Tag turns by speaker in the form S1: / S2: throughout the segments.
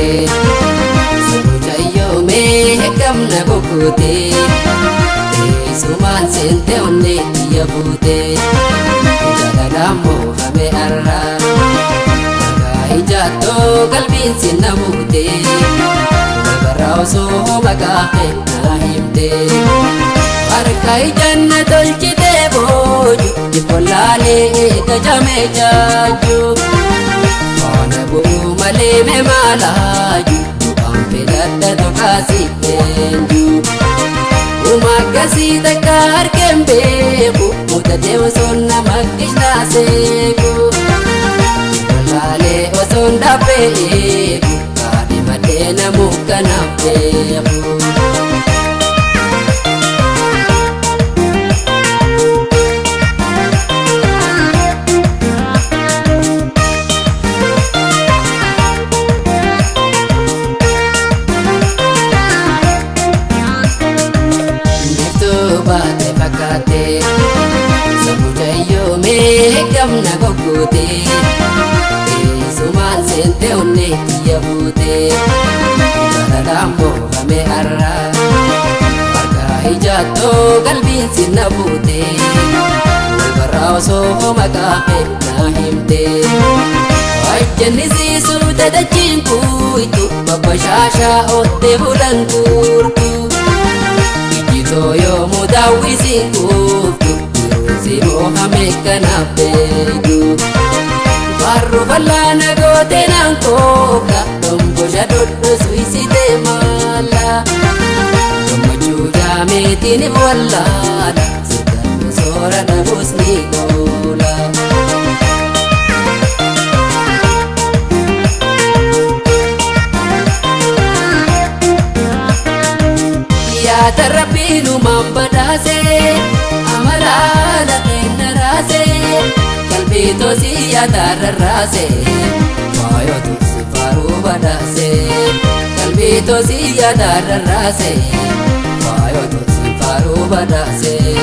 S1: fakkaate Mucayyoo mee gamna gogote Teessumaan seente onnee kiyya buute Jaalalaan moofame arra Maqaa ijaattoo qalbiin sinna buute Walbarraa osoo maqaa kennaa himte Harka ijanna tolchitee booju Jibbollaalee eega jamee jaaju Faana bu'uu malee mee maalaaju Du'aan filadha tokkaasi eenyu Umakkasii takka argeen beeku Mutatee osoo nama kishnaa seeku Jibbollaalee osoo hin dhabbee eegu Kaadhimadhee namuu kanaaf beeku. Biiftuu baate fakkaate Mucayyoo mee gamna gogote Teessumaan seente onnee kiyya buute Jaalalaan moofame arra Harka ijaattoo qalbiin sinna buute Walbarraa osoo maqaa kennaa himte Ajjannisiisuu dadachiin kuitu Babbashaashaa oottee bulan guurtu Ijjitoo yoomuu daawwisiin kuuftu Yeroo moohame kanaaf beektu Farru bal'aana gootee naan kooka Dhombosha dhodhosu isitee maala Gammachuu jaameetiin wallaala Sirgannu soora dhabuus ni oola. Yaada rabbiin uumaan badhaasee amalaa lafeen naraasee qalbii toosii yaada rarraasee faayoo tursi faaruu badhaasee qalbii toosii yaada rarraasee faayoo tursi faaruu badhaasee.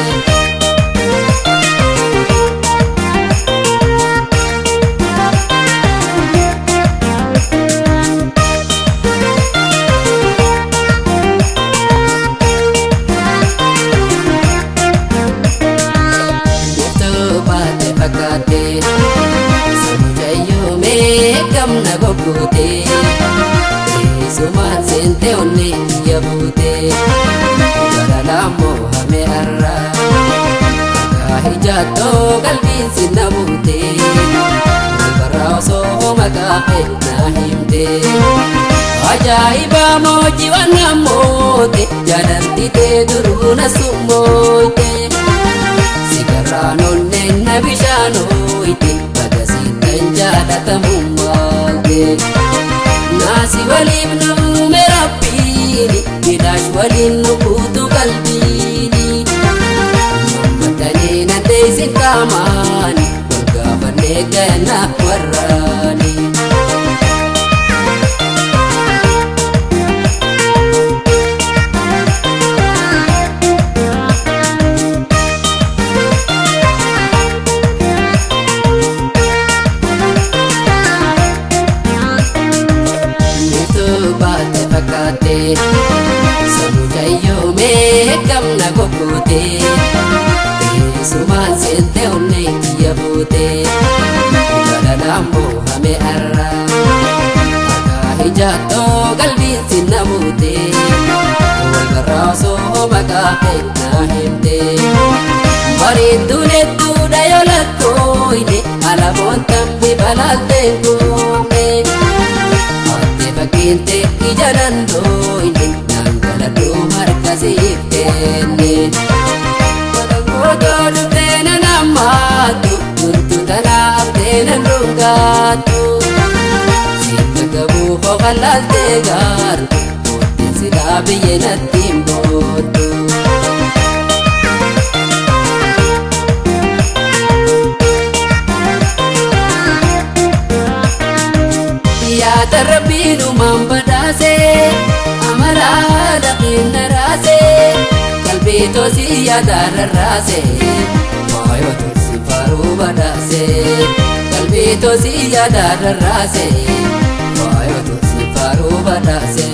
S1: Biiftuu baate fakkaate Mucayyoo mee gamna gogote Teessumaan seente onnee kiyya buute Jaalalaan moohame arra Maqaa ijaattoo qalbiin sinna buute Walbarraa osoo maqaa kennaa himte Ajaa'iba moojii waan namoote Jaalalti tee duruu na summoote Sigarraan onneen na bishaanooyte Baga siittan jaalatamu maalte Naasi waliif nu uume rabbiini Midhaash waliin nu guutu qalbiini Mammatanii na teessin qaamaani Wal gaafannee ganaaf warraani. Biiftuu baate fakkaate Mucayyoo mee gamna gogote Teessumaan seente onnee kiyya buute Jaalalaan moohame arra Maqaa ijaattoo qalbiin sinna buute Walbarraa osoo maqaa kennaa himte Bareedduun hedduudha yoo lakkooyne Alaboon tambi balaalteen kuufne Ate fakkiinte ija dandooyne Dhangaladhuu harka siif kenne Kootoo dhuftee na nammaattu Turtu tanaaf teena dhungaattu Sitta gabuu hoqalaaltee gaartu Mootiin silaa biyya natti hin booddu. Yaada rabbiin uumaan badhaasee amalaa lafeen naraasee qalbii toosii yaada rarraasee faayoo tursi faaruu badhaasee qalbii toosii yaada rarraasee faayoo tursi. faaruu badhaase.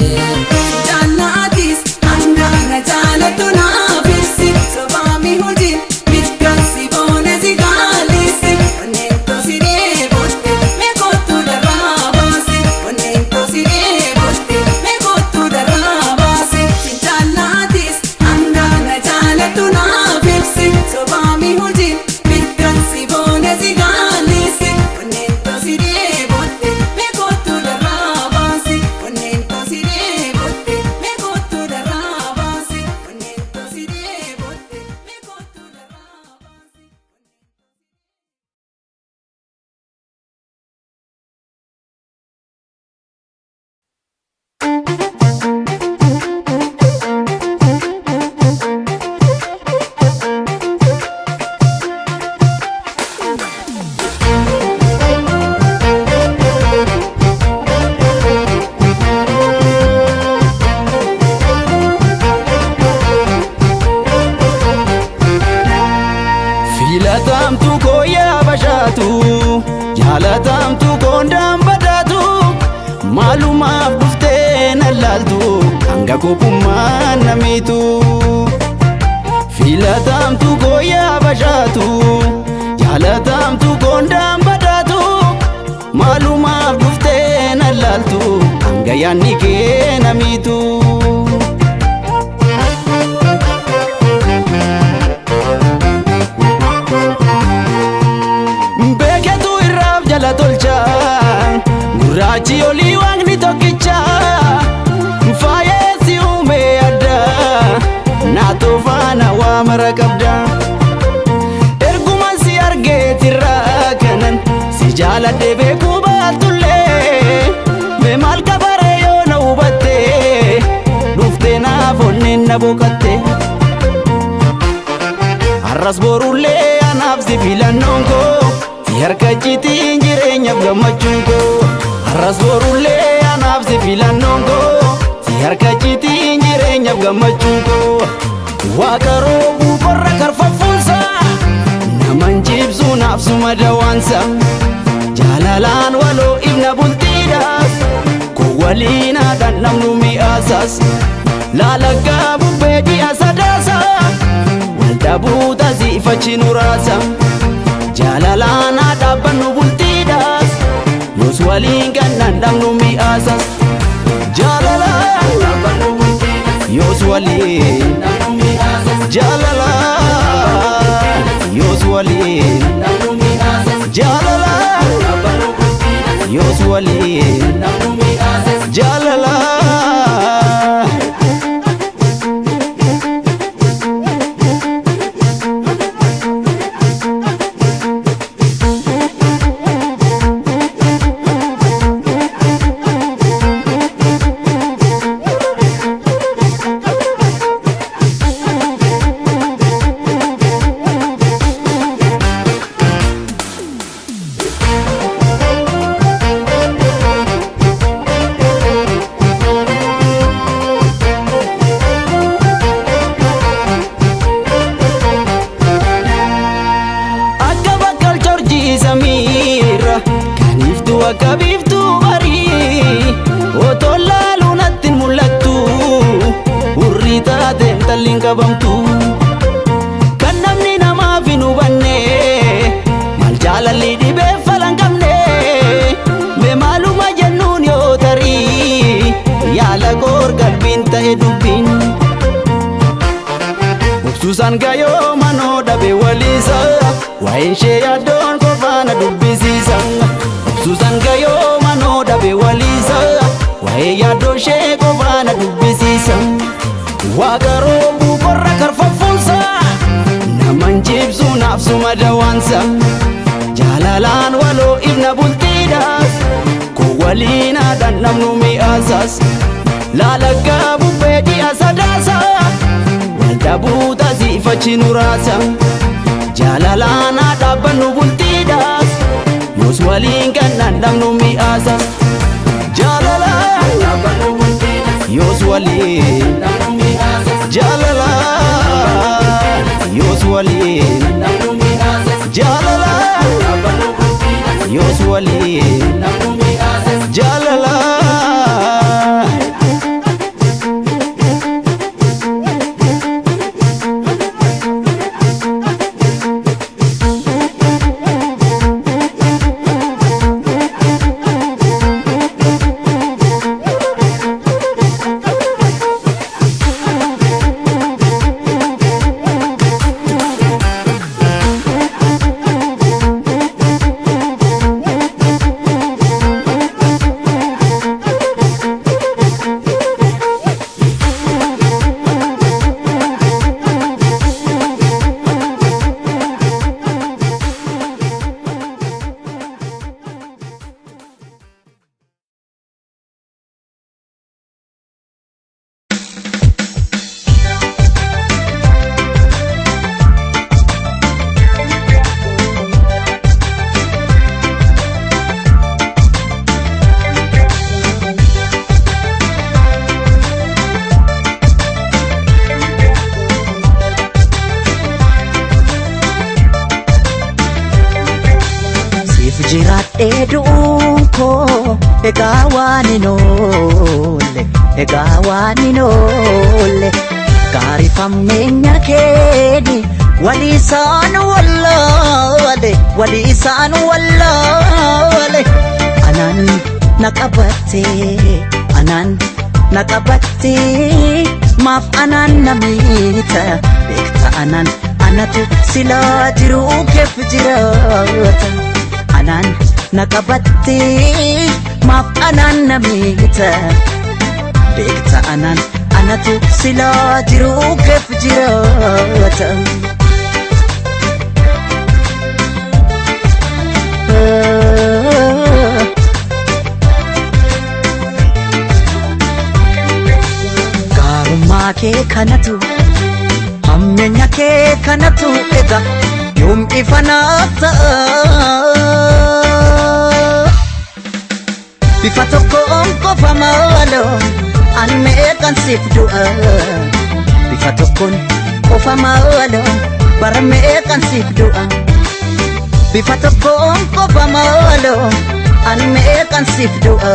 S2: Jaallatis hangaana jaalattu naaf ibsi sobaami hojiin mirkansi boone si gaalisi onneen tosi deebotte meekottu darraa baase onneen tosi deebotte meekottu darraa baase. Jaallatis hangaana jaalattu naaf ibsi sobaami hojiin mirkansi boone si gaalisi onneen tosi deebotte meekottu darraa baase onneen tosi deebotte meekottu darraa baase onneen tosi deebotte meekottu darraa baase.
S3: Filatamtu koo yaa bashaatu jaalatamtu koondaan badaatu maalumaaf dhuftee na laaltu hanga kophummaa namiitu. Filatamtu koo yaa bashaatu jaalatamtu koondaan badaatu maalumaaf dhuftee na laaltu hanga yaanni kee namiitu. Beeketu irraaf jala tolcha gurraachi olii waaqni tokkicha faayeessi uume adda naatoo faana waa mara qabda erguma si argeetirraa kanan si jaaladhe beekuu baatullee mee maal kabaree yoo na hubatte dhuftee naaf onneen na boqatte. Har'as borullee anaaf si filannoon koo si harka citiin jireenyaaf gammachuun koo. Har'as borullee anaaf si filannoon koo si harka citiin jireenyaaf gammachuun koo. Waaqa roobuu qorra karfaffuunsa naman jibsu naaf suma dawaansa jaalalaan waloo ifna bultiidhaas koo waliin haadhaan namnu mi'aasaas laalaggaa bubbee ji'a sadaasa. Waldabuuta siifachi nuraasa jaalalaan dhaabbannu bultiidhaas yoos waliin gannaan dhabnu mi'aasas jaalalaan yoos waliin jaalalaan yoos waliin jaalalaan yoos waliin jaalalaan. Akka bakkal jorjii samiirra kan iftu akka biiftuu barii otoo laaluu natti hin mul'attu hurrii taateen talliin qabamtu kan namni namaaf hin hubanne maal jaalalli dhibee falan qabne mee maaluma jennuun yoo tarii yaala koor qalbiin ta'e dubbiin. Obsuusaan gayoo manoo dhabe waliisa waa'een ishee yaaddoon qofaana dubbisiisa. Obsuusaan gayoo manoo dhabe waliisa waa'ee yaaddoo ishee qofaana dubbisiisa. Waaqa roobuu qorra karfaffuunsa naman jibsu naaf suma dawaansa jaalalaan waloo ifna bultiidhaas koo waliin haadhaan namnu mi'aasaas laalaggaa bubbee ji'a sadaasa. Waldabuuta siifachi nuraasa jaalalaan dhaabbannu bultiidhaas yoos waliin gannaan dhabnu mi'aasas jaalalaan yoos waliin jaalalaan yoos waliin jaalalaan yoos waliin jaalala.
S4: Jiraadhee du'uun koo egaa waan hin oolle, egaa waan hin oolle. Gaarifammeenya keeni walii isaan wallaale, walii isaan wallaale. Anaan na qabatte, anaan na qabatte, maaf anaan na miita? Beekta anaan anatu silaa jiruu keef jiraata. Anaan na qabatte, maaf anaan na miita? Beekta anaan anatu silaa jiruu keef jiraata. Gaarummaa kee kanatu, hammeenya kee kanatu egaa yoom ifa naaf ta'a? Bifa tokkoon qofa maaloo an meeqan siif du'a? Bifa tokkoon qofa maaloo bara meeqan siif du'a? Bifa tokkoon qofa maaloo an meeqan siif du'a?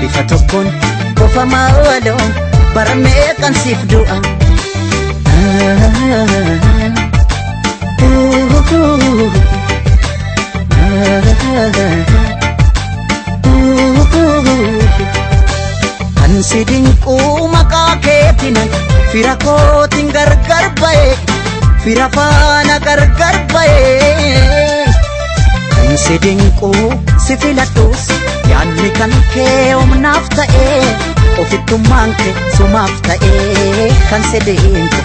S4: Bifa tokkoon qofa maaloo bara meeqan siif du'a? Kan si dinquu maqaa keetinan fira kootiin gargar ba'e, fira faana gargar ba'e. Kan si dinquu si filadhus yaadni kan kee humnaaf ta'e, ofittummaan kee sumaaf ta'e. Kan si dinqu,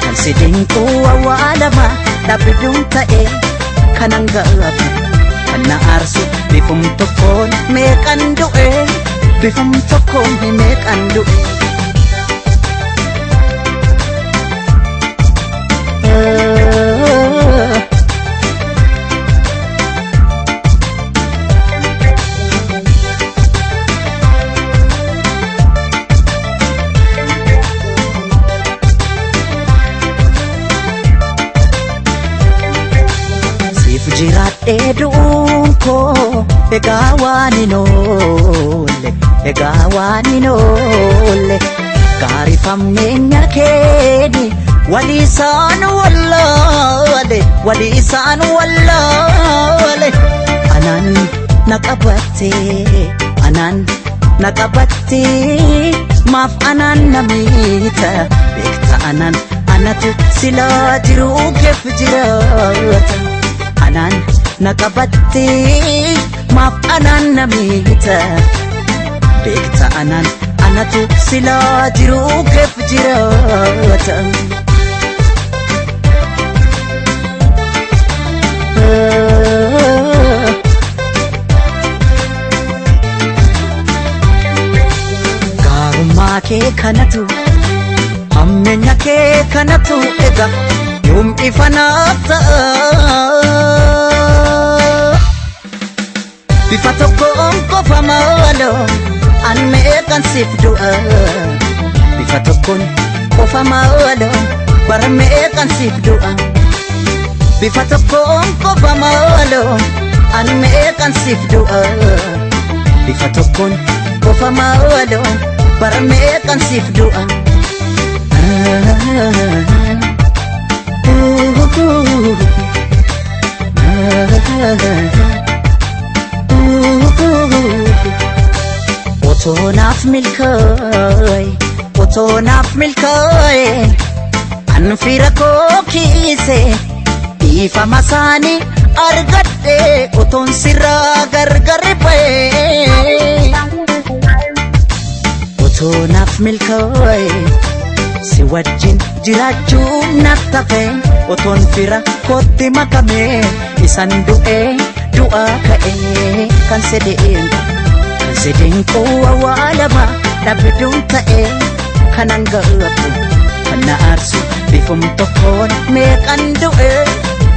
S4: kan si dinquu awwaalama dhabduun ta'e. Kanan gaafa kan na aarsu bifum tokkoon meeqan du'e, bifum tokkoon meeqan du'e. Siif jiraadhee du'uun koo egaa waan hin oolle, egaa waan hin oolle. Gaarifammeenya keeni walii isaan wallaale, walii isaan wallaale. Anaan na qabatte, anaan na qabatte, maaf anaan na miita? Beekta anaan anatu silaa jiruu keef jiraata. Anaan na qabatte, maaf anaan na miita? Beekta anaan anatu silaa jiruu keef jiraata. Gaarummaa kee kanatu, hammeenya kee kanatu egaa yoom ifa naaf ta'a? Bifa tokkoon qofa maaloo an meeqan siif du'a? Bifa tokkoon qofa maaloo bara meeqan siif du'a? Bifa tokkoon qofa maaloo an meeqan siif du'a? Bifa tokkoon qofa maaloo bara meeqan siif du'a? Otoo naaf milkaa'e, otoo naaf milkaa'e, an fira koo kiise dhiifama isaanii argadhe, otoon sirraa gargar ba'e. Otoo naaf milkaa'e si wajjin jiraachuu naaf tafe, otoon fira kootti makame isan du'e du'aa ka'e. Kan si dinqu, kan si dinqu awwaalama dhabduun ta'e. Kanan gaabbu kan na aarsu bifum tokkoon meeqan du'e,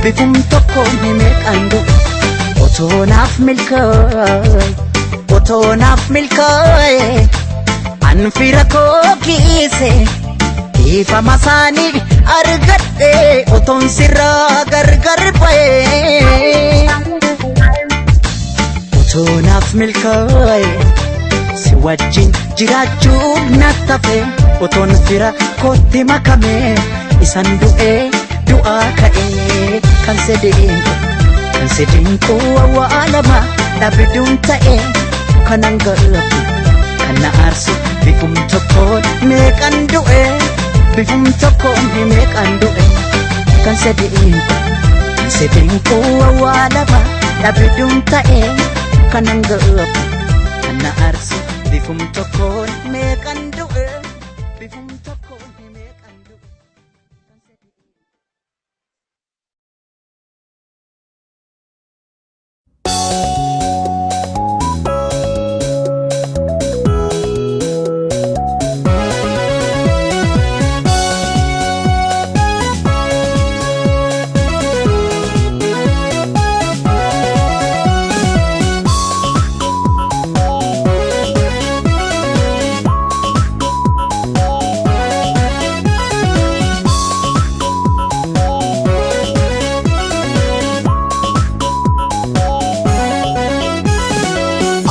S4: bifum tokkoon meeqan du'e. Otoo naaf milkaa'e, otoo naaf milkaa'e, an fira koo kiise dhiifama isaanii argadhe, otoon sirraa gargar ba'e. naaf milkaa'e. Si wajjin jiraachuun nattafe otoon fira kootti makame isan du'ee du'aa ka'ee kan sedeenku kan sedeenku awwaalama dhabduun ta'e kanan gaabbu kan na aarsu bifum tokkoon meeqan du'e bifum tokkoon meeqan du'e kan sedeenku kan sedeenku awwaalama dhabduun ta'e kanan gaabbu kan na aarsu bifum tokkoon meeqan du'e bifum tokkoon meeqan du'e.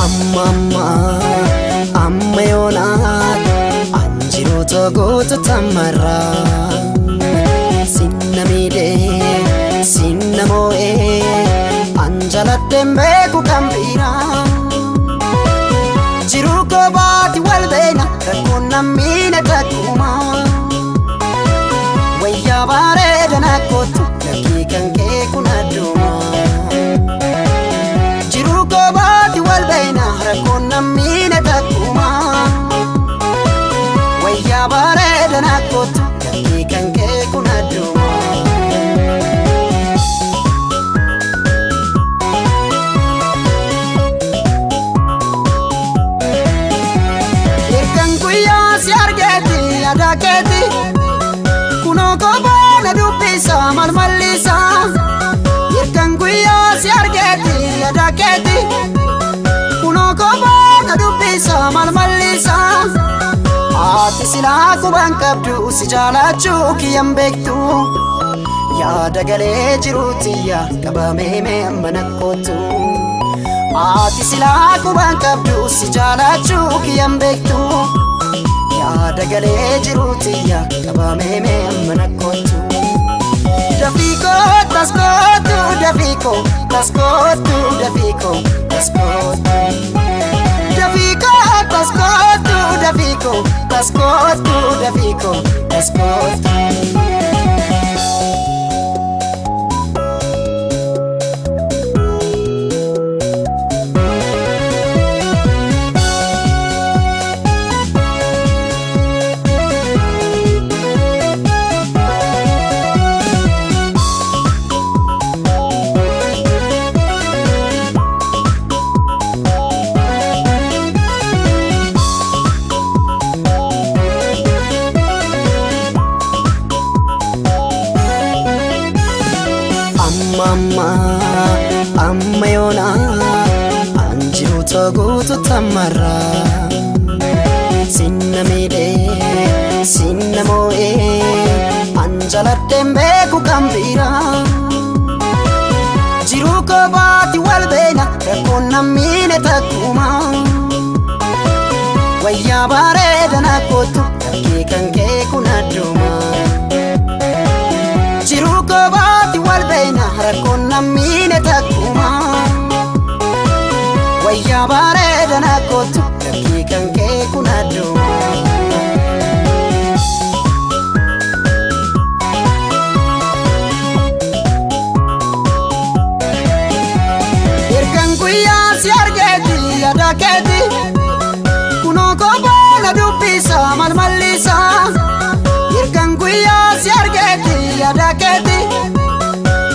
S3: Amma amma amma yoonaat anjiroota goota tamarraa sinna miidhee sinna moo'ee an jaladheen beeku kan biraa jiruu koo baati wal beena rakkoon nammiina takkuma wayyaa bareeda nakkootu lakkii kan kee kun adduma. Jiruu koo baati wal beena rakkoon nammiina takkuma wayyaa bareeda nakkootu lakkii kan kee kun adduma. Ergan guyyaa si argeeti yaada keeti kunoo kophaa na dubbisa malmallisa. Ergan guyyaa si argeeti yaada keeti kunoo kophaa na dubbisa malmallisa. Ati silaa quban qabdu si jaalachuu kiyyan beektu yaada galee jiruutiyya qabamee mee amma nakkootu. Ati silaa quban qabdu si jaalachuu kiyyan beektu yaada galee jiruutiyya qabamee mee amma nakkootu. Dafiiko taskootu dafiiko taskootu dafiiko taskootu. Dafiiko taskootu dafiiko taskootu dafiiko taskootu. Amma amma amma yoona anjiruuta guutu tamarraa sinna miidhee sinna moo'ee an jaladheen beeku kan biraa jiruu koo baati wal beena rakkoon nammiine takkuma wayyaa bareeda nakkootu lakkii kan kee kun adduma. Jiruu koo baati wal beena rakkoon nammiine takkuma wayyaa bareeda nakkootu lakkii kan kee kun adduma. Ergan guyyaa si argeeti yaada keeti kunoo kophaa na dubbisa malmallisa. Ergan guyyaa si argeeti yaada keeti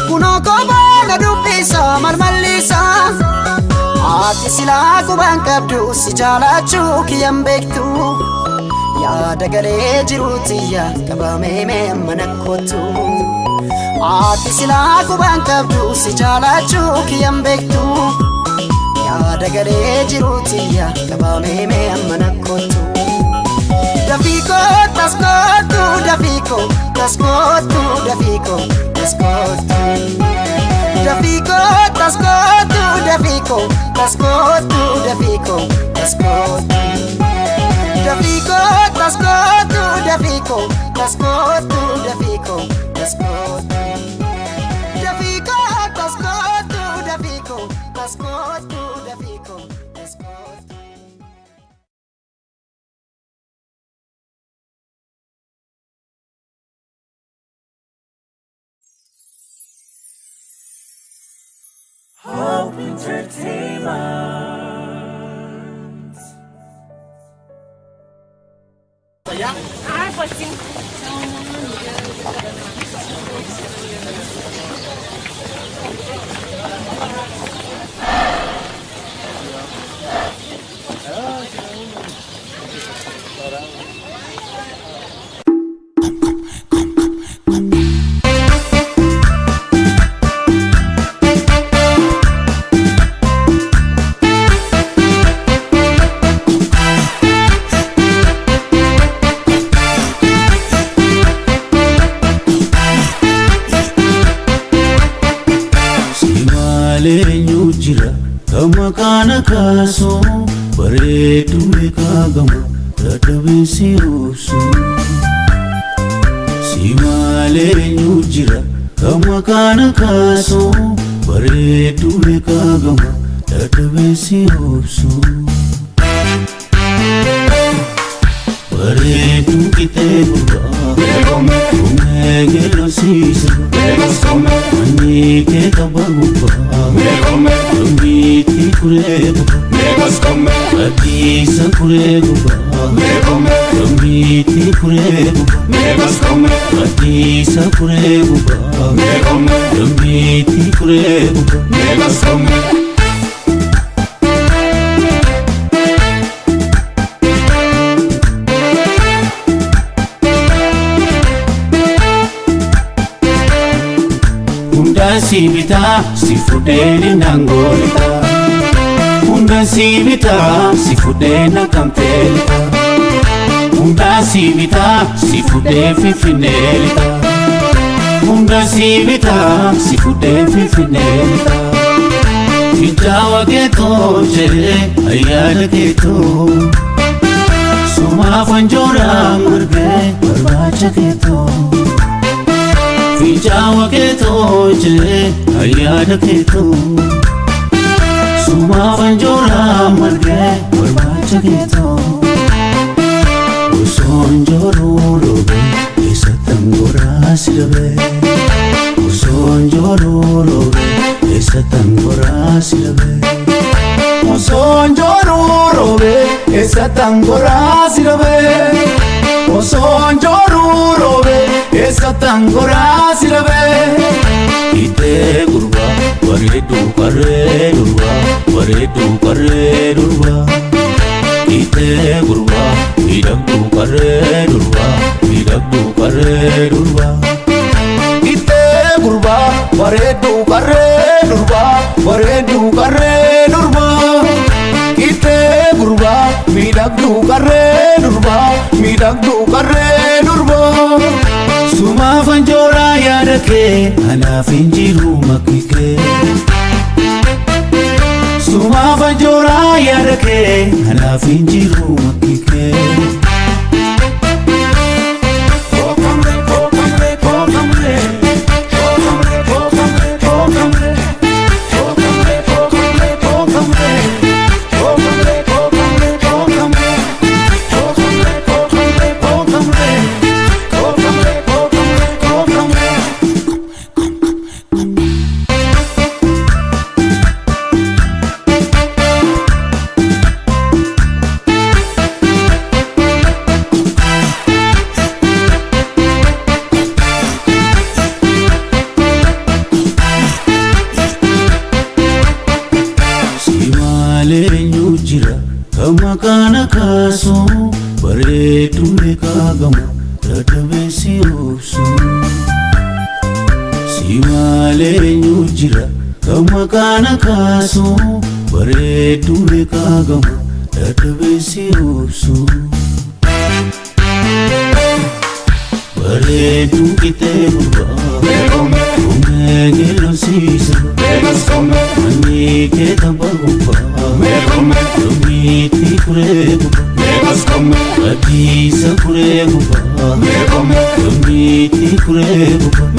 S3: kunoo kophaa na dubbisa malmallisa. Ati silaa quban qabdu si jaalachuu kiyyan beektu yaada galee jiruutiyya qabamee mee amma nakkootu. Ati silaa quban qabdu si jaalachuu kiyyan beektu yaada galee jiruutiyya qabamee mee amma nakkootu. Dafiiko taskootu dafiiko taskootu dafiiko taskootu. Dafiiko taskootu dafiiko taskootu
S4: dafiiko taskootu dafiiko taskootu dafiiko taskootu dafiiko taskootu dafiiko taskootu.
S5: Hope Entertainment.
S6: Simaaleenyu jira kan maqaan kaasu bareedduu beekamu dadhabeensi obsu. Simaaleenyu jira kan maqaan kaasu bareedduu beekamu dadhabeensi obsu. Bareedduu qixxee gurbaa dhumee geellosiisa manni kee qaba gubbaa dhumbiitti kuree gubbaa addiisa kuree gubbaa dhumbiitti kuree gubbaa addiisa kuree gubbaa dhumbiitti kuree gubbaa. Hunda si bitaa si fudhee nangoolita. Hunda si bitaa si fudhee nakamteelita. Hunda si bitaa si fudhee finfinneelita. Hunda si bitaa si fudhee finfinneelita. Finjaawa keetoo jedhee ayyaana keetoo. Sumaaf anjooraan margee barbaacha keetoo. Finjaawa keetoo jedhee ayyaana keetoo. Sumaaf anjooraan margee barbaacha keetoo. Osoo njooruu roobee eessatti angoraa si dhabee. Osoo njooruu roobee eessatti angoraa si dhabee. Osoo njooruu roobee eessatti angoraa si dhabee. Osoo njooruu roobee eessatti angoraa si dhabee. Itee gurbaa bareedduu qarree durbaa bareedduu qarree durbaa. Itee gurbaa miidhagduu qarree durbaa miidhagduu qarree durbaa. Itee gurbaa bareedduu qarree durbaa bareedduu qarree durbaa. Itee gurbaa miidhagduu qarree durbaa miidhagduu qarree durbaa. Sumaaf anjooraa yaada kee anaaf hin jiru makki kee. Sumaaf anjooraa yaada kee anaaf hin jiru makki kee. Simaaleenyu jira kan maqaan kaasu bareedduu beekamu dadhabeensi obsu. Simaaleenyu jira kan maqaan kaasu bareedduu beekamu dadhabeensi obsu. Bareedduu qixxee gurbaa dhumee geellosiisa manni kee tabba gubbaa dhumbiitti kuree gubbaa addiisa Kuree gubbaa, Yommiitti kuree gubbaa,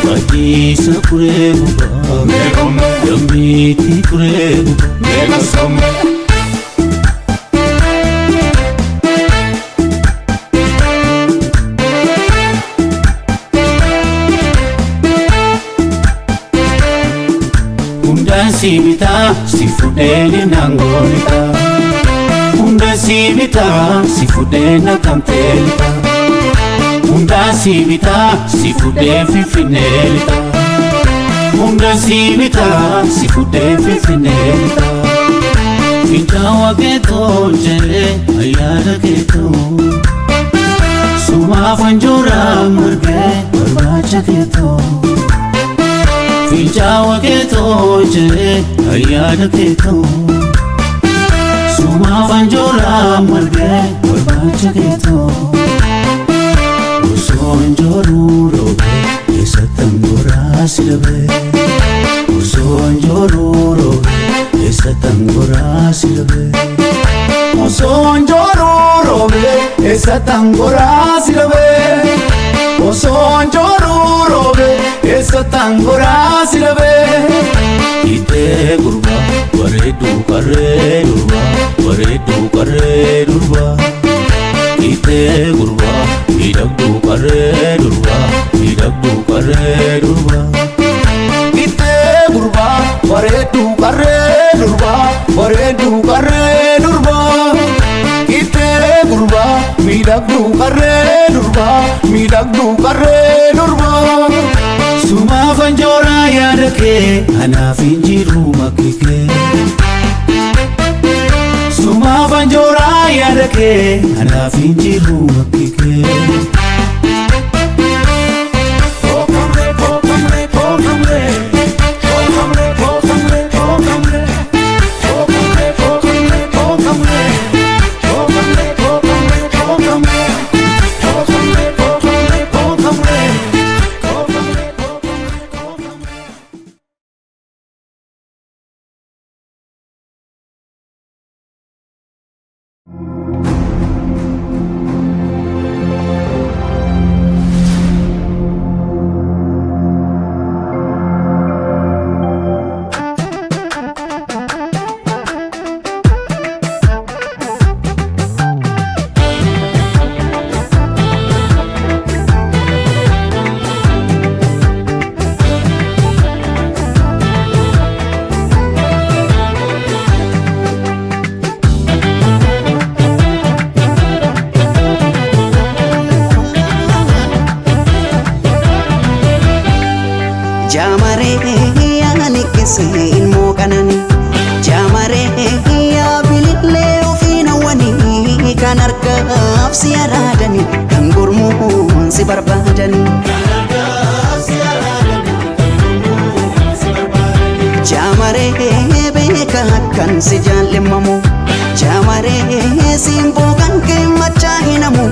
S6: Badiisa kuree gubbaa, Yommiitti kuree gubbaa. Hundaan si bitaa si fudhee naangoonita. Hundaan si bitaa si fudhee naqamtee lita. Hundaan si bitaa si fudhee finfinnee lita. Hundaan si bitaa si fudhee finfinnee lita. Fincaa'aa keetoo jedhee ayyaana keetoo. Sumaaf anjoora margee barbaacha keetoo. Fincaa'aa keetoo jedhee ayyaana keetoo. Sumaaf anjoora margee barbaacha keetoo. Osoo anjooruu roobee eessattan goraa si dhabee. Osoo anjooruu roobee eessattan goraa si dhabee. Osoo anjooruu roobee eessattan goraa si dhabee. Osoo anjooruu roobee eessattan goraa si dhabee. Itee gurbaa bareedduu qarree durbaa bareedduu qarree durbaa. Itee gurbaa miidhagduu qarree durbaa miidhagduu qarree durbaa. Itee gurbaa bareedduu qarree durbaa bareedduu qarree durbaa. Itee gurbaa miidhagduu qarree durbaa miidhagduu qarree durbaa. Sumaaf anjoora yaada kee anaaf hin jiru makki kee. Sumaaf anjoora yaada kee anaaf hin jiru makki kee.
S4: Jaamaree yaani qisee ilmoo qanani. Jaamaree yaa bilillee ofiin hawwanii kan harkaaf si araadani kan gurmuun si barbaadani. Jaamaree beeka akkan si jaallimamu. Jaamaree simboo kan kee machaa hinamu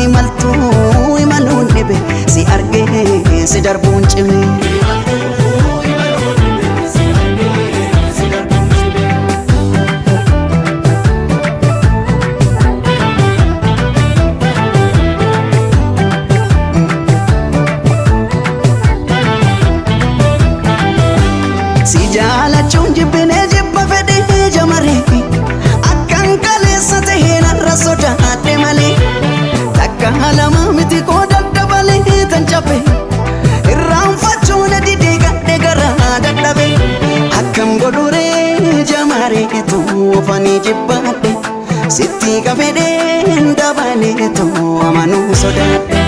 S4: imaltuu imaluun dhibe si argee si darbuun cime. Si jaalachuun jibbinee jibba fedhee jamaree akkan kaleessa ta'ee narra sodaadhe malee takka lama miti koo daddabalee tan cabe irraanfachuun didee gadhe garaa dadhabe akkam godhuree jamaree tuufanii jibbaadhe sitti qabedheen dabalee tuu amanuu sodaadhe.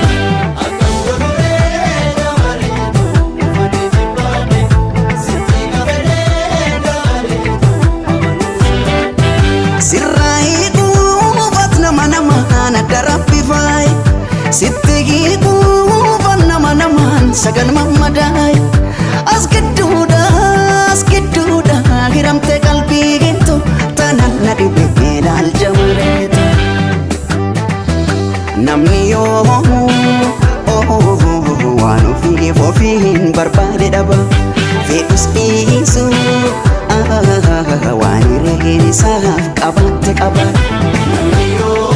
S4: Sirraa hiikuufat nama namaan adda rabbi faaye sitti hiikuufat nama namaan sagal mammadaaye as gidduudha as gidduudha hiramte qalbii geettu tanaan na dhibe ilaal jamareetu. Namni yoo waan ofiif ofiin barbaade dhaba fedhus dhiisu waan hireen isaaf qabaatte qaba. Namni yoo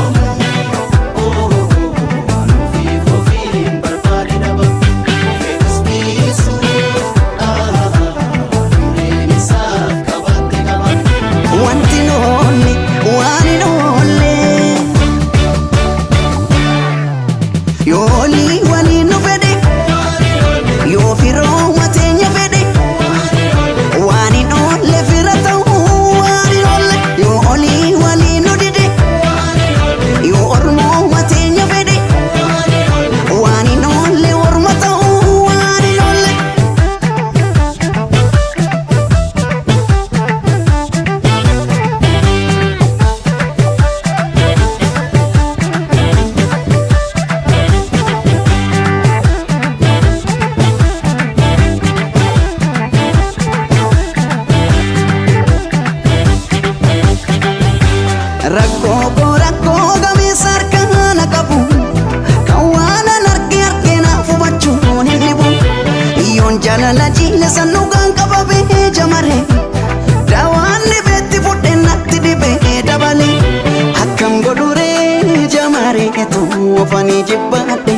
S3: ofanii jibbaadhe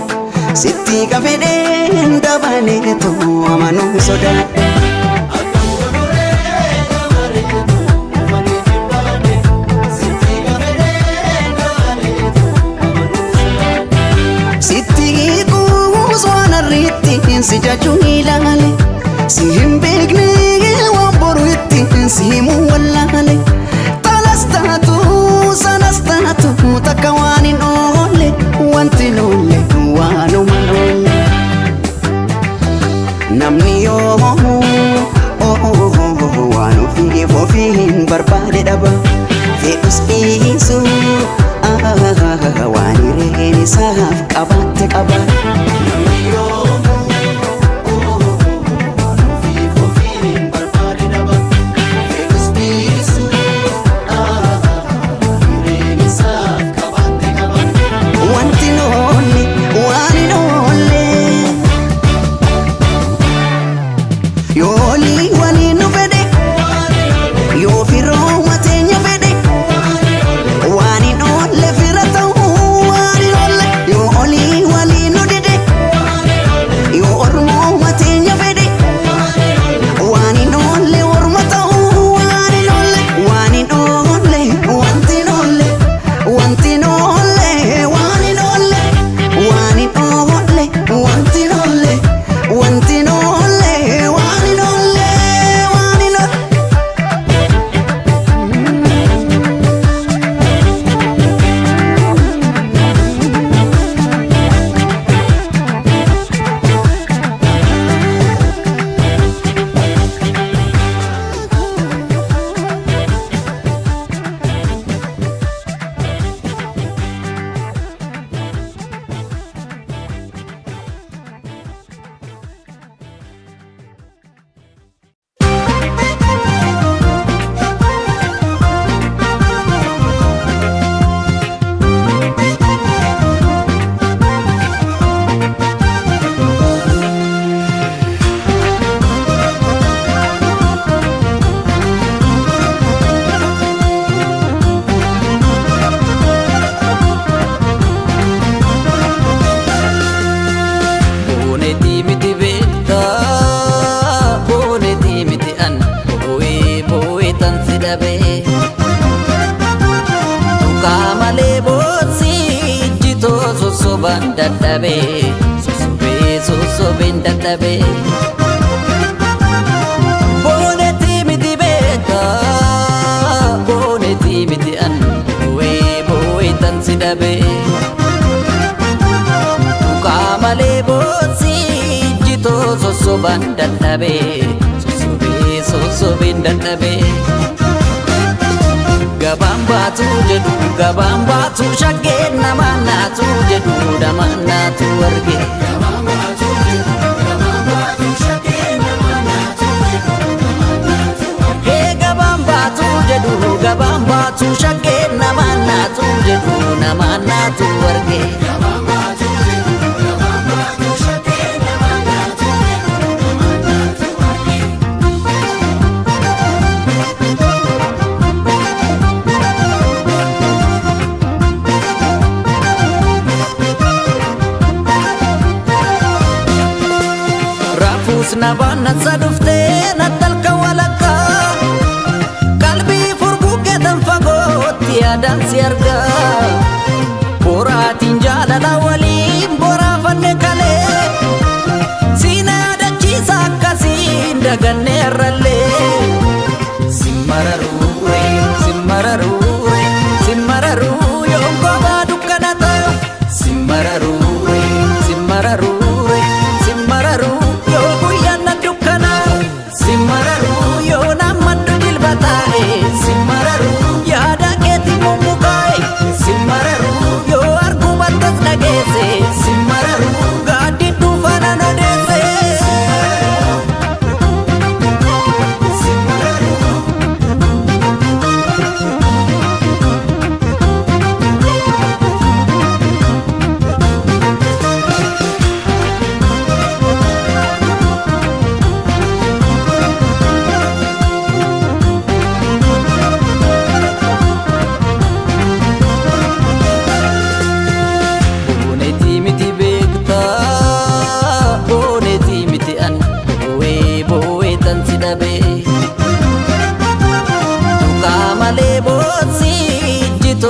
S3: sitti kafedheen dabaneetu amanuu sodaadhe. Sitti kuus waan arriitti si jajuu ilaale si hin beekne waan boru itti si himuu wallaale talas taatu sanas taatu takka waan hin oolle wanti hin oolle waanuma hin oolle. Namni yoo waan ofiif ofii hin barbaade dhaba fedhus dhiisu waan hireen isaaf qabaatte qaba. Namni yoo waan ofiif ofii hin barbaade dhaba fedhus dhiisu waan hireen isaaf qabaatte qaba. Wanti hin oolle waan hin oolle. Yooli waliin nu fedhe yoo firooma teenya fedhe waan hin oolle fira ta'uu waan hin oolle yoo olii waliin nu dide yoo ormooma teenya fedhe waan hin oolle orma ta'uu waan hin oolle waan hin oolle wanti hin oolle wanti hin oolle waan hin oolle waan hin oolle wanti hin oolle wanti hin oolle waan hin oolle waan hin oolle.
S1: Boonetii miti beektaa, boonetii miti an boo'ee boo'ee tan si dhabee. Tuqaa malee bootsi ijjitoo sossobaan dadhabee, sossobee sossobeen dadhabee. Boonetii miti beektaa, boonetii miti an boo'ee boo'ee tan si dhabee. Tuqaa malee bootsi ijjitoo sossobaan dadhabee sossobee sossobeen dadhabee. Gabaan baatu jedhu gabaan baatu shaggeen namaan naatu jedhu namaan naatu arge. Hee gabaan baatu jedhu gabaan baatu shaggeen namaan naatu jedhu namaan naatu arge. Raafuus nabaan nasa dhuftee nattalka walakkaa qalbii furguggeetan fagootti yaadaan si argaa boraatiin jaalala waliin boraafanne kalee siina yaadachiisa akkasiin daganne irrallee simmararuure simmararuure simmararuu yoon kophaa dukkana ta'u simmararuure simmararuure simmararuu yoo guyyaan na dukkana simmararuu yoo naammaddu jilba taa'e simmararuu yaada keetti mummukaa'e simmararuu yoo arguu battas dhageesse simmararuu gaaddi dhuunfaa nan odeesse. Simmararuu.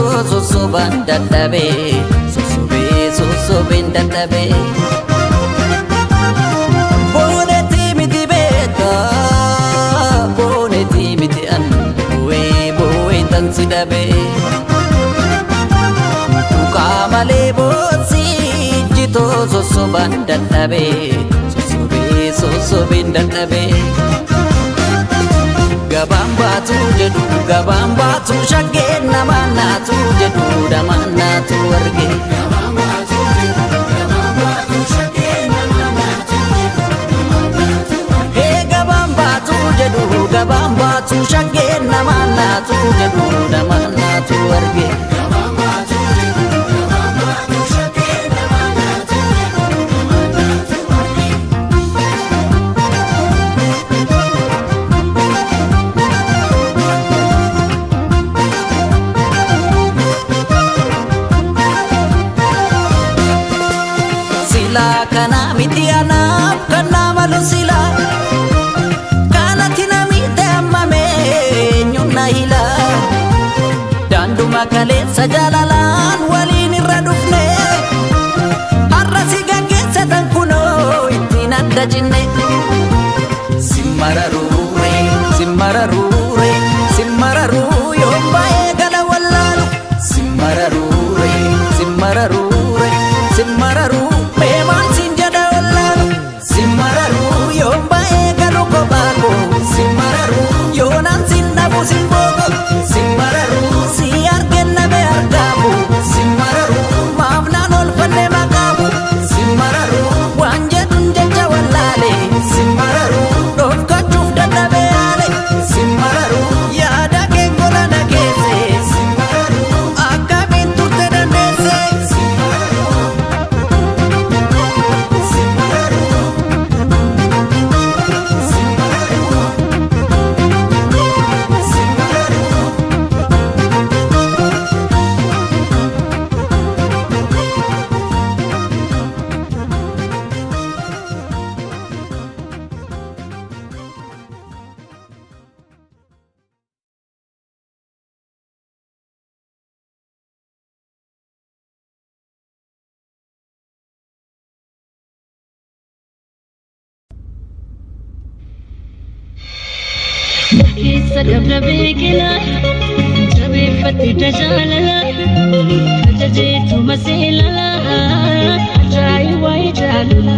S1: Jitoo sossobaan dadhabee sossobee sossobeen dadhabee. Boonetii miti beektaa boonetii miti an bu'ee bu'ee tan si dhabee. Tuqaa malee boosii jitoo sossobaan dadhabee sossobee sossobeen dadhabee. Gabaan baatu jedhu gabaan baatu shaggeen namaan naatu jedhu namaan naatu arge. Hee gabaan baatu jedhu gabaan baatu shaggeen namaan naatu jedhu namaan naatu arge. Silaa kana miti anaaf kan nama malu silaa kanatti namitti ammame eenyuun na hila daanduma kaleessa jaalalaan waliin irra dhufne har'a si gaggeessa tan kunoo ittiin adda cinne simmararuure simmararuure simmararuu yoon baay'ee gala wallaalu simmararuure simmararuure simmararuu mee maal siin jedha wallaalu simmararuu yoon baay'ee galu kophaa koo simmararuu yoonaan siin dhabu siin boogo simmararuu si argenna bee argaafu simmararuu maaf naan olfanne maqaafu simmararuu waan jedhuun jecha wallaale simmararuu dhofkachuuf dadhabee yaale simmararuu yaada kee gola na keesse simmararuu akkamiin turte dandeesse simmararuu simmararuu simmararuu simmararuu.
S7: Keessa dabra beekila jabeeffatti tajaalala ajajeetuma seelala ajaa'ibaa jaalala.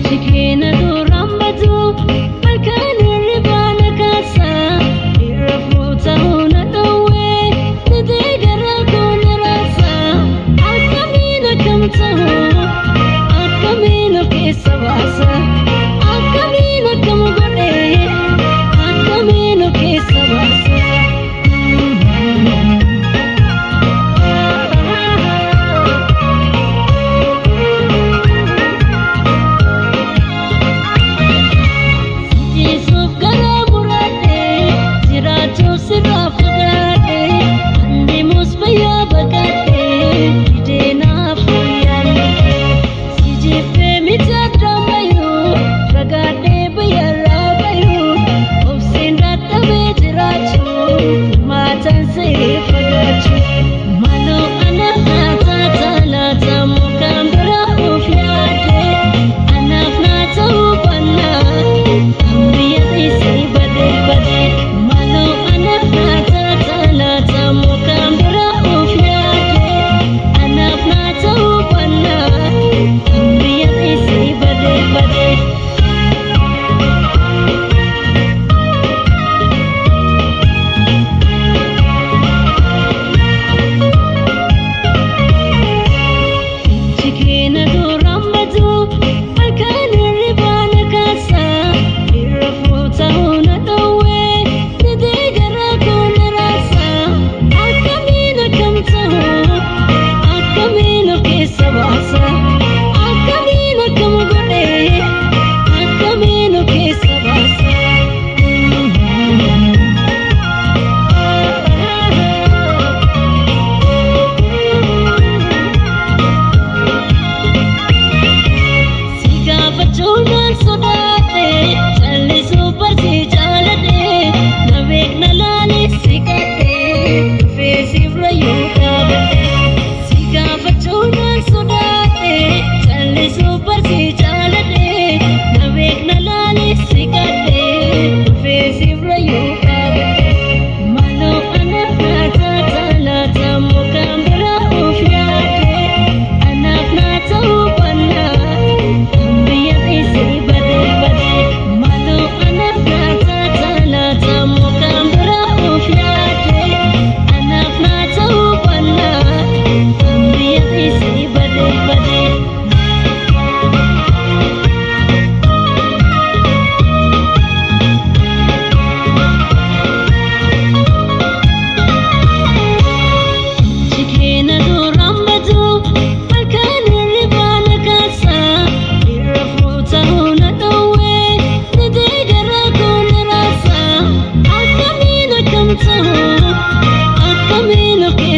S7: Jikeena duraan batu halkan hirribaa na kaasa dhiira fuuta'uu na dhowwee didee garaa koo na raasa akkamiin akkam ta'u akkamiin of keessa baasa akkamiin akkam godhee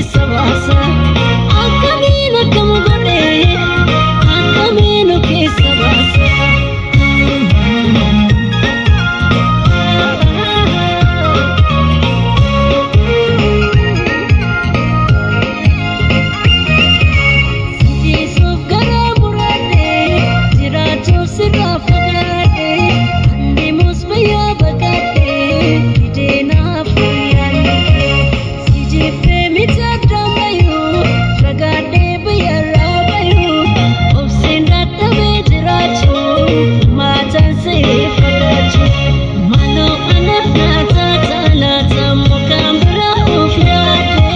S7: keessa baasa. Akkamiin akkam godhee akkamiin of keessa baasa. Siisuuf garaa muraadhee jiraachuuf sirraa fagaadhee andeemus bayyaa baqaadhee fideenaaf yaadne si jibbee miti addaan bayuu fagaadhee bayyarraa bayuu obseen dadhabee jiraachuu maataan sa'ee fagaachuu maaloo anaaf naataa taalaata mukaan biraa of yaadde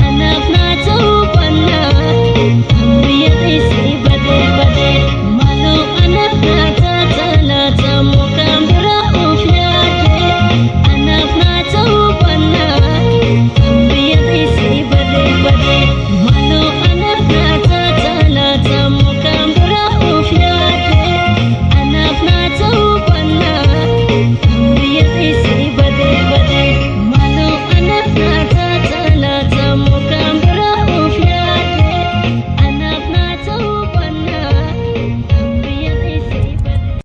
S7: anaaf naata hubannaa. Ambiya dhiisee badee badee maaloo anaaf naata taalaata mukaan biraa of yaadde anaaf naata hubannaa. Ambiya dhiisee badee badee maaloo anaaf naata taalaata mukaan biraa of yaadde anaaf naata hubannaa. Ambiya dhiisee badee badee maaloo anaaf naata taalaata mukaan biraa of yaadde. Anaaf naata hubannaa ambiya dhiisee badee.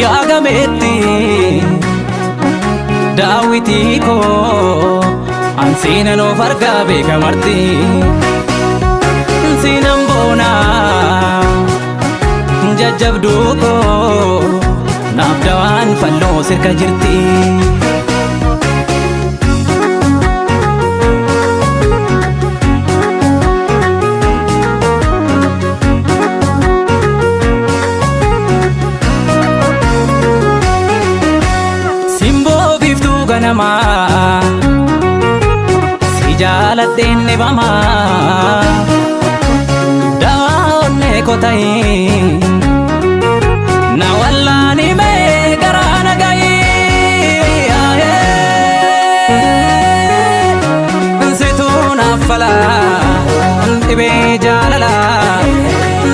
S3: Yaa gameetti daawwitii koo ansiinan of argaa beekamarti siinan boonaa jajjabduu koo naaf dawaan falloo sirka jirti. Simboo biiftuu ganamaa si jaaladheen dhibamaa dawaa onnee kota'ii na wallaani mee garaa na ga'ii situu naaf falaa dhibee jaalalaa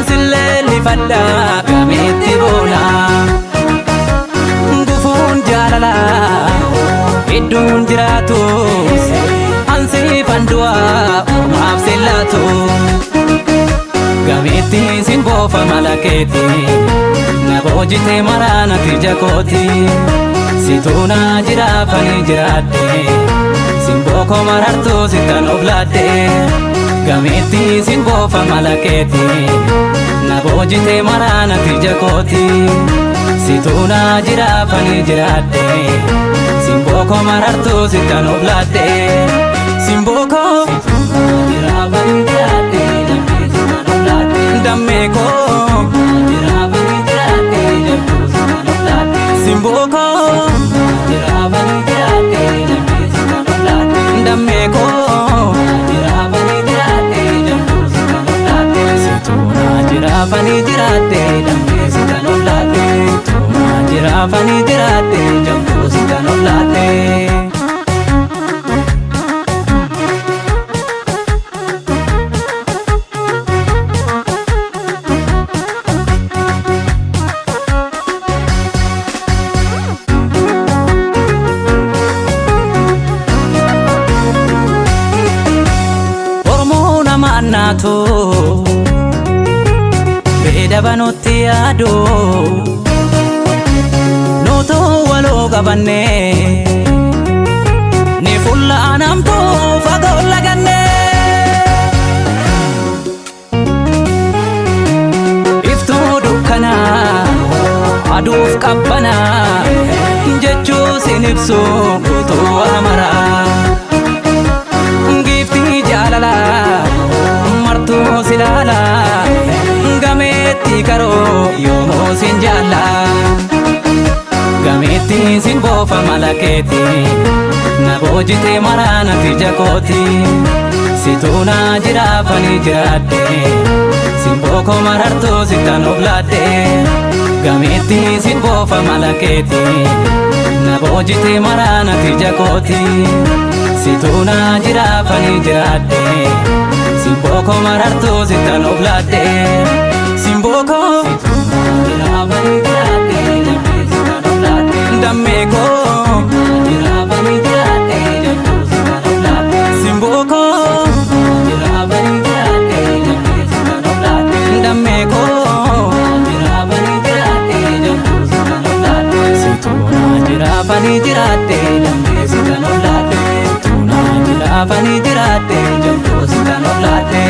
S3: silleellifadhaa gameetti boonaa. Gufuun jaalalaa hedduun jiraatus ansiifan du'aa ormaaf sillaatu. Gameetti sin boofa malakeeti na boojite maraanati jakooti situu naa jiraafani jiraadhe simboo koo marartuu sittan of laadhe. Gameetti sin boofa malakeeti na boojite maraanati jakooti. Situu naa jiraafani jiraadhe simboo koo marartuu sittan of laadhe simboo koo jiraafani jiraadhe damee sittan of laadhe dammee koo jiraafani jiraadhe jabduu sittan of laadhe simboo koo jiraafani jiraadhe damee sittan of laadhe dammee koo jiraafani jiraadhe jabduu sittan of laadhe situu naa jiraafani jiraadhe damee sittan of laadhe situu naa jiraafani jiraadhe jabduu sittan of laadhe. Oromoo nama annaatu beeda banutti yaadu nuutoo waloo qabanne ni fulla anamtuu fagoo laganne. Iftuu dukkanaa aduuf qabbanaa jechuu sin ibsu guutuu amaraa. Giiftii jaalalaa martuu si ilaalaa gameetti karoo yoomuu sin jaallaa gameetti sin boofa malakeeti Na boojite maraanati jakooti situuna jiraafanii jiraadhe simboo koo marartuu sittan of laadhe gameetti simboofa malakeeti na boojite maraanati jakooti situuna jiraafanii jiraadhe simboo koo marartuu sittan of laadhe simboo koo jiraafanii jiraadhe jabbii sittan of laadhe dammee koo jiraafanii jiraadhe jabbii sittan of laadhe simboo koo jiraafanii jiraadhe jabbii sittan of laadhe dammee koo jiraafanii jiraadhe jabbii sittan of laadhe situuna jiraafanii jiraadhe dammee sittan of laadhe situuna jiraafanii jiraadhe jabbii sittan of laadhe.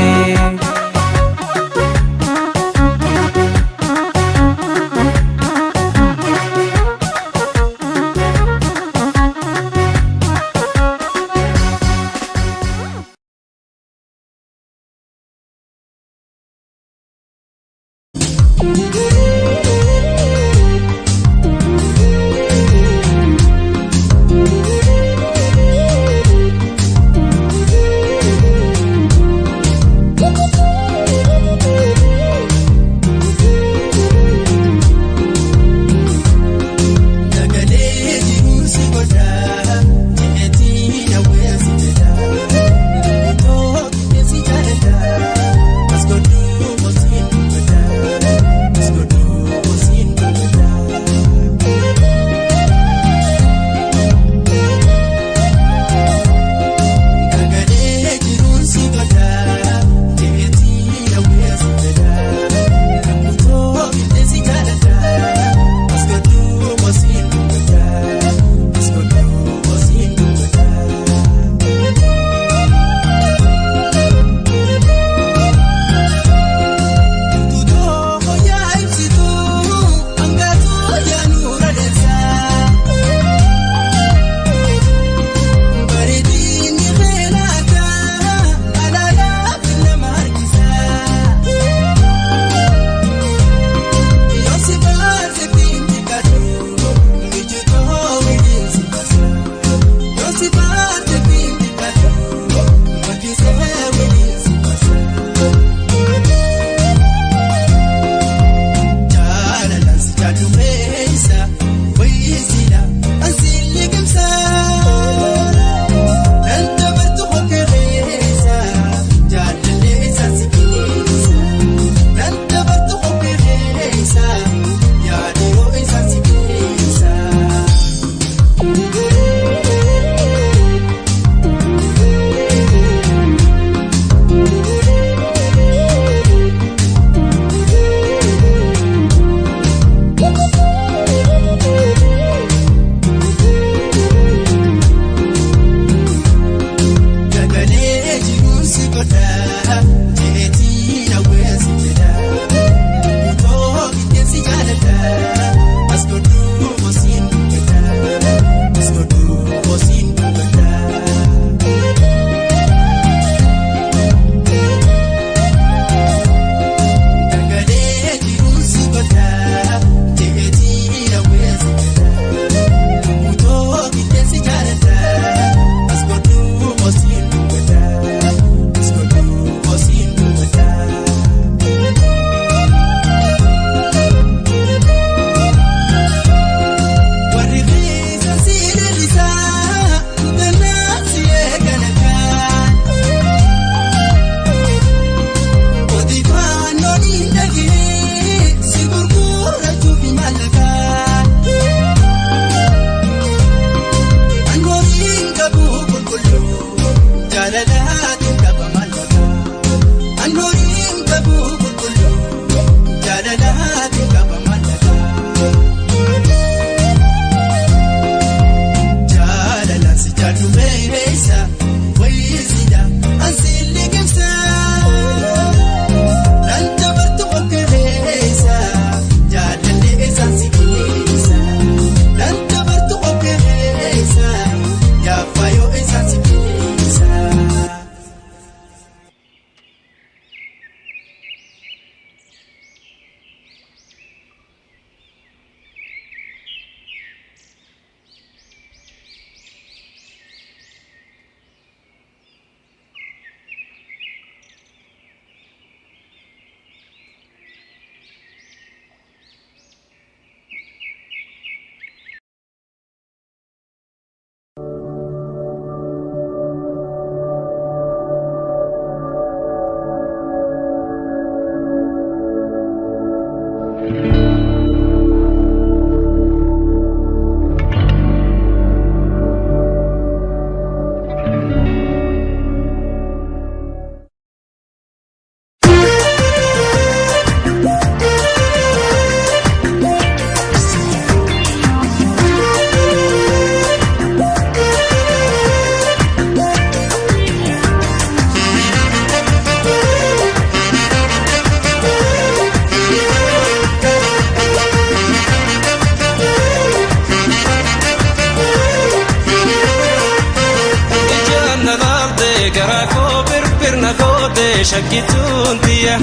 S8: Garaa koo birbirna goote shakkituun tiyya.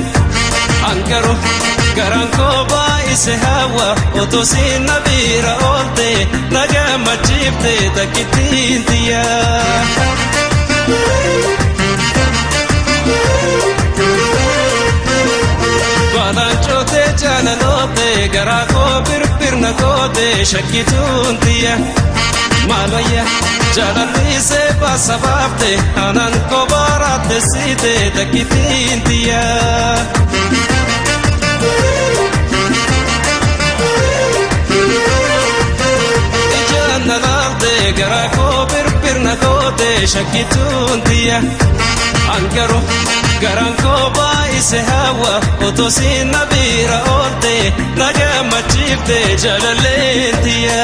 S8: Angaru garaan koo baay'ise hawa otoo siin na bira oolte na gammachiifte takkittiin tiyya. Balaan cootee jaalaloote garaa koo birbirna goote shakkituun tiyya. Maalwayya jaalallisee baasa baafte anaan kobaaraate siite takkittiin tiyya. Ijaan na laalte garaa koo birbirna goote shakkituun tiyya. Angaru garaan koo baay'ise hawa otoo siin na bira oolte na gammachiifte jaalalleen tiyya.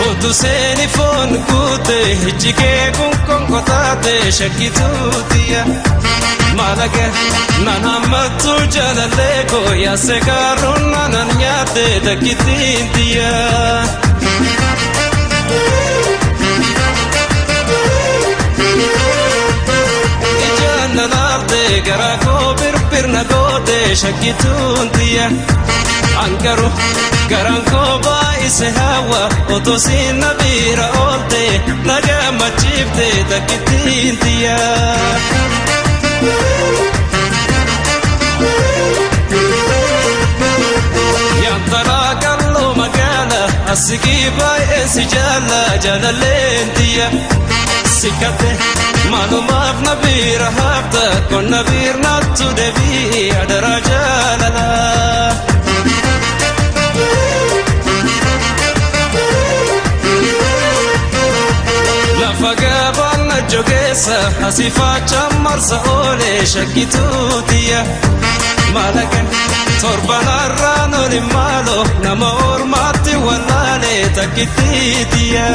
S8: Otu seeni foon guute ijji kee kun konkotaate shakkituutiya. Malaga nan hammattu jaalallee koo yaase kaaruun nanan nyaatte takkittiin tiyya. Ijaan na laalte garaa koo birbirna goote shakkituun tiyya. Angaru garaan koo baay'ise hawa otoo siin na bira oolte na gammachiifte takkittiin tiyya. Yantalaa qalloo magaala asigii baay'ee si jaalla jaalalleen tiyya. Sikkate maalumaaf na bira hafta kun na birnaattu deebii adaraa jaalalaa. Lafa gabaan na jogeessa asifaacha marsa oole shakkituutiya. Malaga torbanarraan oli maalo nama ormaatti wallaale takkittiitiya.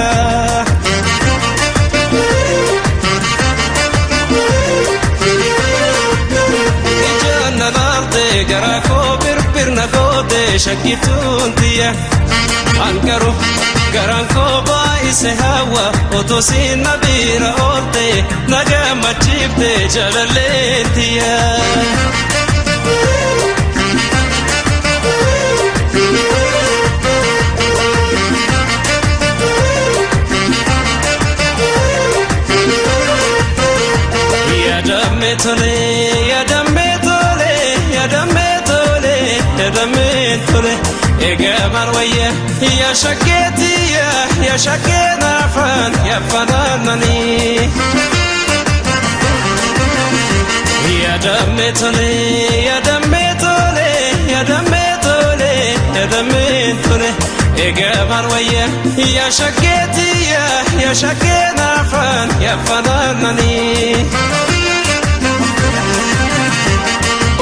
S8: Ijaan na laalte garaa koo birbirna goote shakkituun tiyya. Angaru garaan koo baay'ise hawa otoo siin na bira oolte na gammachiifte jaalalleen tiyya. Yaadamme tole yaadamme tole yaadamme tole yaadamme tole egaa maal wayya yaa shakkeetiya yaa shakkee naafaan yaa fanaananii. Yaadamme tole yaadamme tole yaadamme tole yaadamme tole egaa maal wayya yaa shakkeetiya yaa shakkee naafaan yaa fanaananii.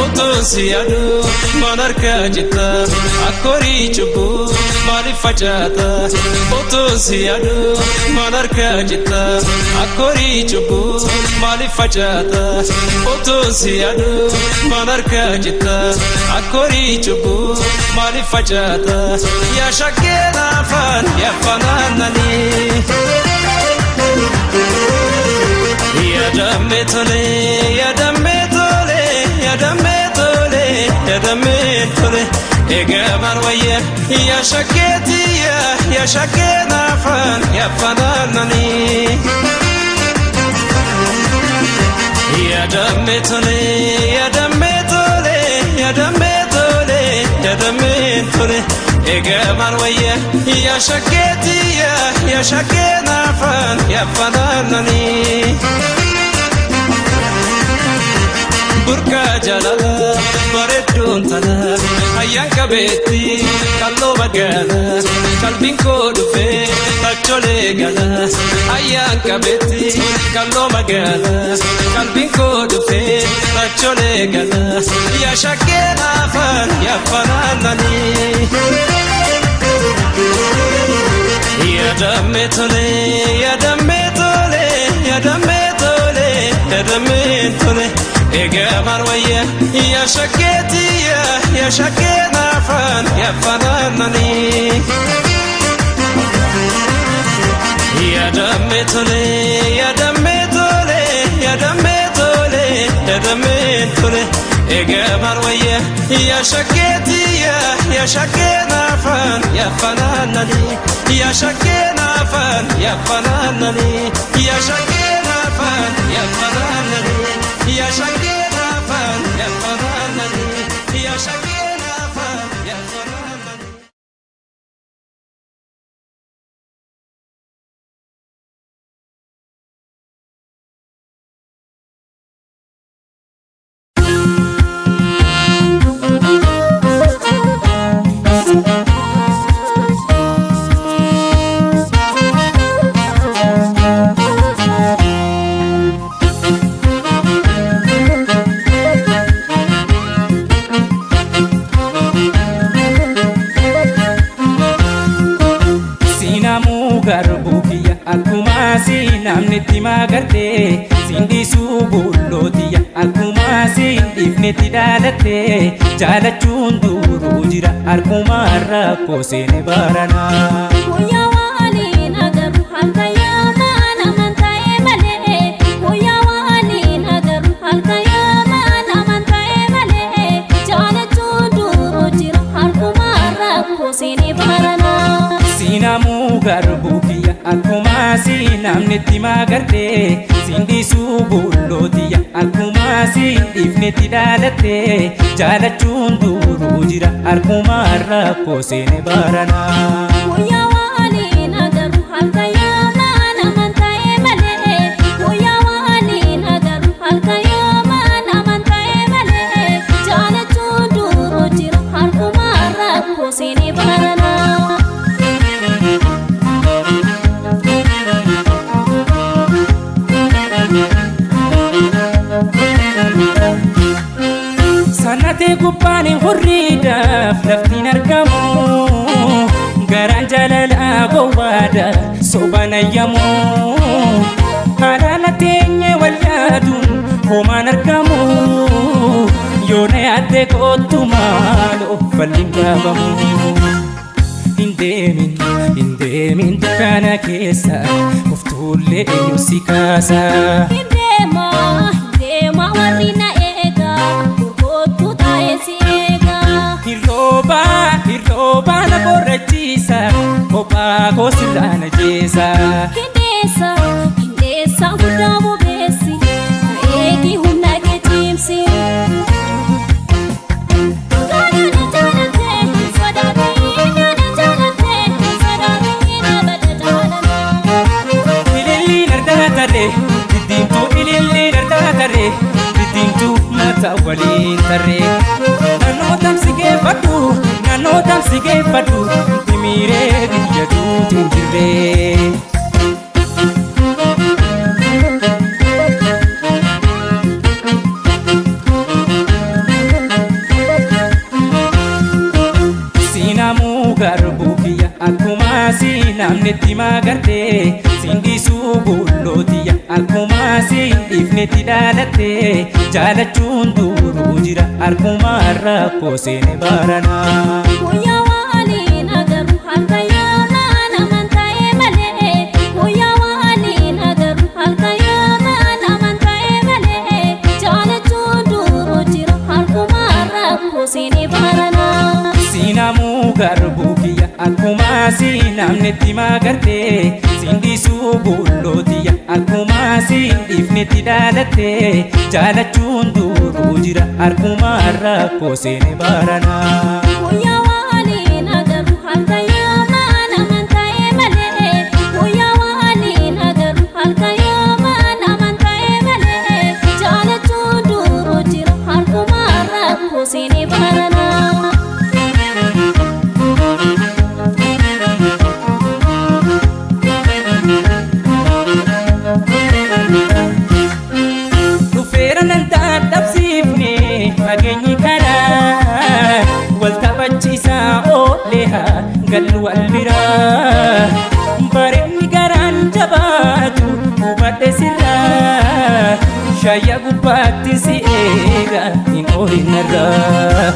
S8: Otoon si yaadu maal harkaa jirta akkorii cubbuu maaliif facaata? Otoon si yaadu maal harkaa jirta akkorii cubbuu maaliif facaata? Otoon si yaadu maal harkaa jirta akkorii cubbuu maaliif facaata? Yaa shakkee naafaan yaa fanaananii. Yaadamme tole yaadamme tole yaadamme tole yaadamme tole egaa maal wayya yaa shakkeetiya yaa shakkee naafaan yaa fanaananii. Yaadamme tole yaadamme tole yaadamme tole yaadamme tole egaa maal wayya yaa shakkeetiya yaa shakkee naafaan yaa fanaananii. Burqaa jaalala bareedduun tana ayyaan qabeetti kalloo magaala qalbiin koo dhufee tacholee gala ayyaan qabeetti kalloo magaala qalbiin koo dhufee tacholee gala yaa shakkee naafaan yaa fanaananii. Yaadamme tole yaadamme tole yaadamme tole yaadamme tole. Egaa maal wayya yaa shakkeetiya yaa shakkee naafaan yaa fanaananii. Ya shaketiya, ya shakena fan, ya fananani. Ya shakena fan, ya fananani. Ya shakena fan, ya fananani. Ya shakena fan, ya fananani. Ya shakena fan, ya fananani.
S9: Siinamuu garbuu kiyya akkuma siinamnetti magartee siin dhiisuu bullootiyya akkuma siin dhiifnetti dhaalattee jaalachuun duruu jira harkuma rakkoo seene baranaa.
S7: Guyyaa waliin agarru halkan yaamaan amantaa'e malee. Guyyaa waliin agarru halkan yaamaan amantaa'e malee. Jaalachuun duruu jira harkuma rakkoo seene baranaa.
S9: Siinamuu garbuu kiyya akkuma siinamnetti magartee siin dhiisuu bullootiyya akkuma siin dhiifnetti dhaalattee jaalachuun duruu jira harkuma rakkoo seene baranaa.
S7: Guyyaa waliin agarru halkan yaamaan amantaa'e malee. Guyyaa waliin agarru halkan yaamaan amantaa'e malee. Jaalachuun duruu jira harkuma rakkoo seene baranaa.
S9: Sanatee gubbaan hurriidhaaf laftiin argamu. Garaan jaalalaa gowwaadha sobaan ayyamu. Haadhaan teenyee wal yaaduun homaan argamu. Yoona yaaddee kootu maaloo falli hin dhaabamu. Hin deemin, hin deemin dukkana keessa koftuullee eenyu si kaasa.
S7: Hin deema warri na eega gurgurtuu taa'ee si eega.
S9: Hirrooba, hirrooba na borrachiisa, kophaa koo sirraa na jeesa.
S7: Hindeessa, hindeessa guddaa bobeessi, na eegi humna kee cimsi. Dhugaadhaan jaalattee hin sodaatiin, nyaata jaalattee hin sodaatiin, abada jaalalaa.
S9: Ililliin argaa tarree, diddiimtuu ililliin argaa tarree, diddiimtuu mataa waliin tarree. Naannoo tamsi geeffadhu, naannoo tamsi geeffadhu, himiiree biyya duuti hin jirree. Siinamuu garbuu kiyya akkuma siinamnetti magartee siin dhiisuu bullootiyya akkuma siin dhiifnetti dhaalattee jaalachuun duruu jira harkuma rakkoo seene baranaa.
S7: Guyyaa waliin agarru halkan yaamaan amantaa'e malee. Guyyaa waliin agarru halkan yaamaan amantaa'e malee. Jaalachuun duruu jira harkuma rakkoo seene baranaa.
S9: Siinamuu garbuu kiyya akkuma siinamnetti magartee siin dhiisuu bullootiyya akkuma siin dhiifnetti dhaalattee jaalachuun duruu jira harkuma rakkoo seene baranaa.
S7: Guyyaa waliin agarru halkan yaamaan amantaa'e malee. Guyyaa waliin agarru halkan yaamaan amantaa'e malee. Jaalachuun duruu jira harkuma rakkoo seene baranaa.
S9: Dhufeera nan dadhabsiifne fageenyi karaa wal taphachiisaa oolee haa gallu wal biraa. Bareenni garaan jabaatu hubadhe sirraa shayya gubbaatti si eega hin oolinarraa.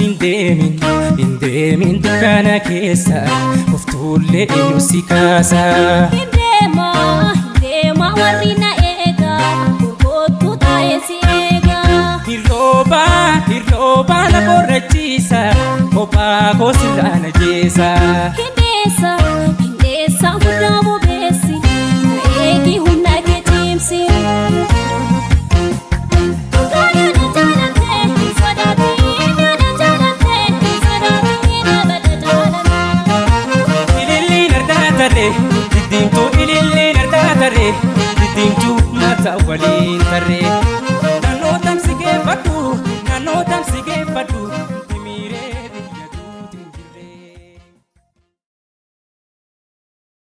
S9: Hin deemin, hin deemin dukkana keessa koftuullee eenyu si kaasa.
S7: Hin deema, hin deema warri na eega gurgurtuu taa'ee si eega.
S9: Hirrooba hirrooba na borrachiisa kophaa koo sirraa na jeesa.
S7: Hindheessa hindheessa guddaa bobeessi na eegi humna kee cimsi. Dhugaadhaan jaalatee hin sodaatiin yaada jaalatee hin sodaatiin abada jaalatee.
S9: Ililliin argaa tarree diddiimtuu ililliin argaa tarree diddiimtuu mataa waliin tarree.